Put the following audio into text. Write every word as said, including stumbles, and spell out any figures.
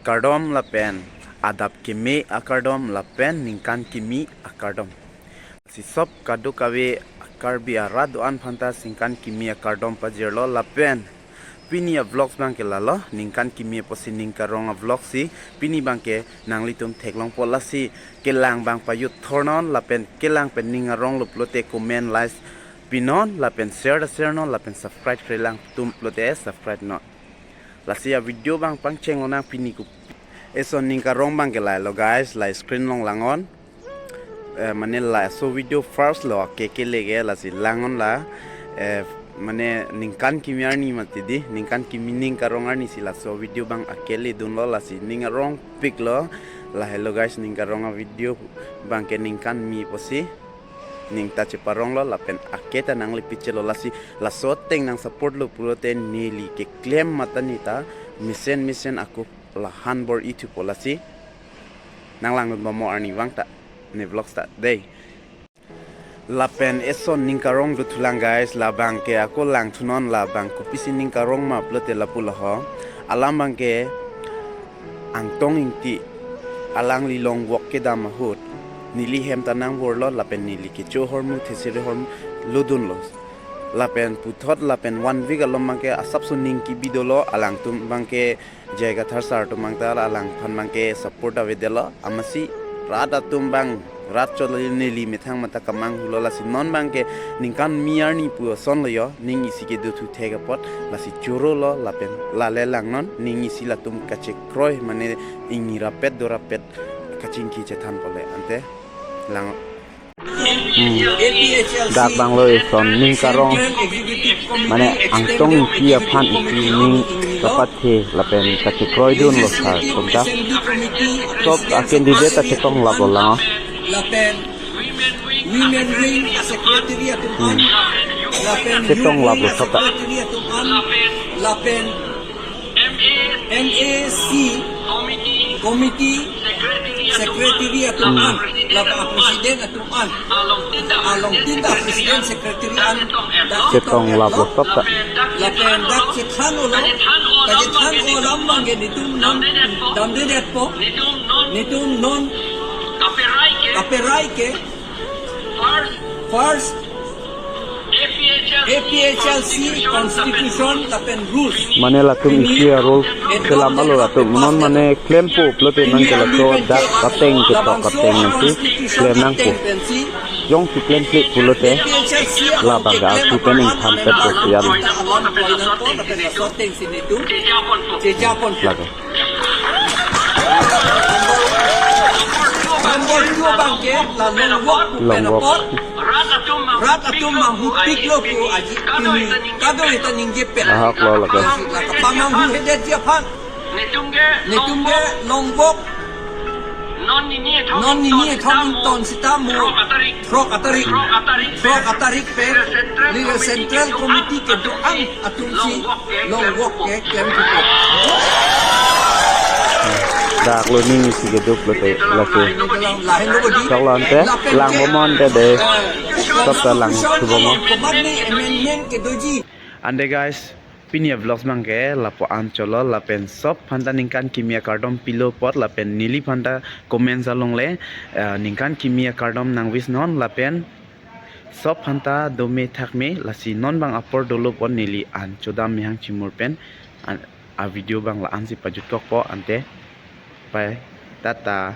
akardom lapen adap keme akardom lapen ningkan kimi akardom. Si sop kadokave Karbi arat do-an aphanta ningkan kimi akardom pajirlo lapen pini a vlogs abangke lalo, ningkan kimi apotsi ning karong a vlogs si pini abangke nanglitum theklongpo, lasi kelang abang pajut thornon lapen kelang pen ning aronglo pulote comment, like pinon lapen share ta share non lapen subscribe krelang atum pulote subscribe non. Lasi a video abang pangcheng lonang pini ku eson ning karong abangke lahelo guys, la screen along langon. Eh, mane laso video first lo ke ke lege, lasi langon la, eh, mane ningkan kimi arni mati di, ningkan kimi ning karong arni si laso video abang akele dunlo, lasi ning arongpiklo. Lahelo guys, ning karong a video abangke ningkan kimi apotsi ning ta cheparonglo lapen ake ta nangli pichelo, lasi laso ateng nang support lo pulote neli keklem mate neta mesen mesen ako la han bor-ithupo, lasi nang langdun bom mo arnivang ta ne vlogs ta dei. Lapen eson ning karong dothulang guys, labangke ako langthunon, labang kopisi ning karong ma pulote lapu laho. Alam abangke Angtong Ingti, alangli Longvok kedam ahut neli hem ta nangvorlo lapen neli kecho ahormu, thesere ahormu lodunlo. Lapen puthot lapen one week along abangke asapso ning kibi dolo, alangtum abangke J I Kathar sir atum abang ta alangphan abangke support avedetlo. Amatsi rat atum abang rat chot neli methang mate kamanghulo, lasi non abangke ningkan kimi arni pu asonlo yo, ning isi kedo thu thek apot, lasi chorolo lapen lale langnon, ning isi latum kachekroi mane ingni rapet do rapet kachingki chethanpo le ante lang. Hmm. Dak abanglo eson ning karong, mane Angtong Ingti aphan isi ning kapathe lapen kachekroi dunlo sir atum ta. Sop a candidate ta chetonglaplo lang. Lapen Women Wing Secretary atum an. Hmm. Lapen Chetonglaplo sop ta. Secretary atum an. Lapen M A C Committee Secretary atum an, lapen a President atum an, along tinta President Secretary an dak Chetonglaplo sop ta. Lapen dak chethan-olo, kachethan-o alam abangke netum non damdedetpo, netum non kaperai ke first A P H L C constitution lapen rules. Mane latum isi a rule kelam alo latum non mane klempo pulote nangke laso dak ateng ketok ateng nangsi klem nangpo. Jongsi klemkle pulote labang ke aku pening thampet ko sian. Laga. Number two abangke la Longvok pen Longvok apot rat atum manghupiklo pu aji pini kadokave ta ningje pen. Ahok lo laga. La kapamanghuhedetji aphan netum ke Longvok non nini ethom ington sitame throk atarik, throk atarik pen Legal Central Committee kedo-an atumsi Longvok ke klemthupo. Dak lo ning isi kedo pulote lake. Lahenlo bodi. Choklo ante, lang bom mo ante dei. Sop ta langthu bom mo. Komatne amendment kedoji. Ante guys, pini a vlogs abangke lapu-an cholo lapen sop aphanta ningkan kimi akardom pilo apot lapen neliphan ta comments along le, eh, ningkan kimi akardom nang-wish non lapen sop aphanta dome thakme, lasi non abang apor dolo apot neli an chodam mehang chimur pen an, a video abang la-ansi pajutkokpo ante. Bye. Tata.